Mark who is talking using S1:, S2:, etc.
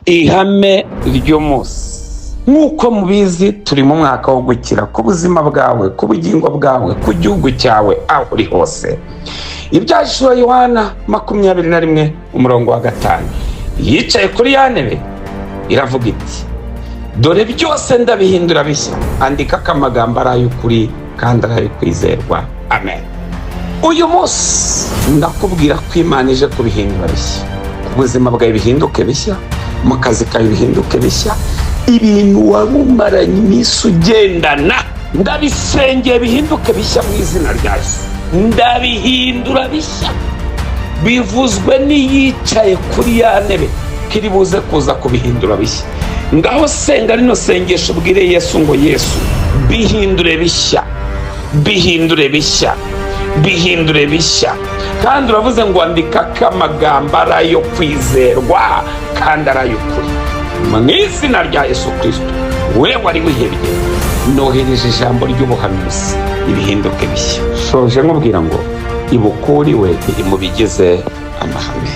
S1: Ihame ry'umunsi: nk'uko mubizi, turi mu mwaka wo gukira ku buzima bwawe, ku bugingo bwawe, ku gihugu cyawe, aho uri hose. Ibyahishuwe Yohana 21 umurongo wa 5, yicaye kuri ya ntebe iravuga iti: "Dore byose ndabihindura bishya. Andika ko amagambo ari ay'ukuri kandi ari ayo kwizerwa." Amen. Uyu munsi ndakubwira ko Imana ije kubihindura bishya. Ku buzima bwawe bihinduke bishya, mu kazi kawe bihinduke bishya. Ibintu wari umaranye iminsi ugendana, ndabisengeye bihinduke bishya mu izina rya Yesu. Ndabihindura bishya, bivuzwe n'iyicaye kuri ya ntebe, kiri buze kuza kubihindura bishya. Ngaho senga rino sengesho, ubwire Yesu ngo: "Yesu, bihindure bishya, bihindure bishya, bihindure bishya." Kandi uravuze ngo andika ko amagambo ari ayo kwizerwa kandi ari ay'ukuri. Mu izina rya Yesu Kirisito, we wari wihebye, nohereje ijambo ry'ubuhanuzi, ibihinduke bishya. Soje nkubwira ngo ibukuriwe biri mu bigize amahame.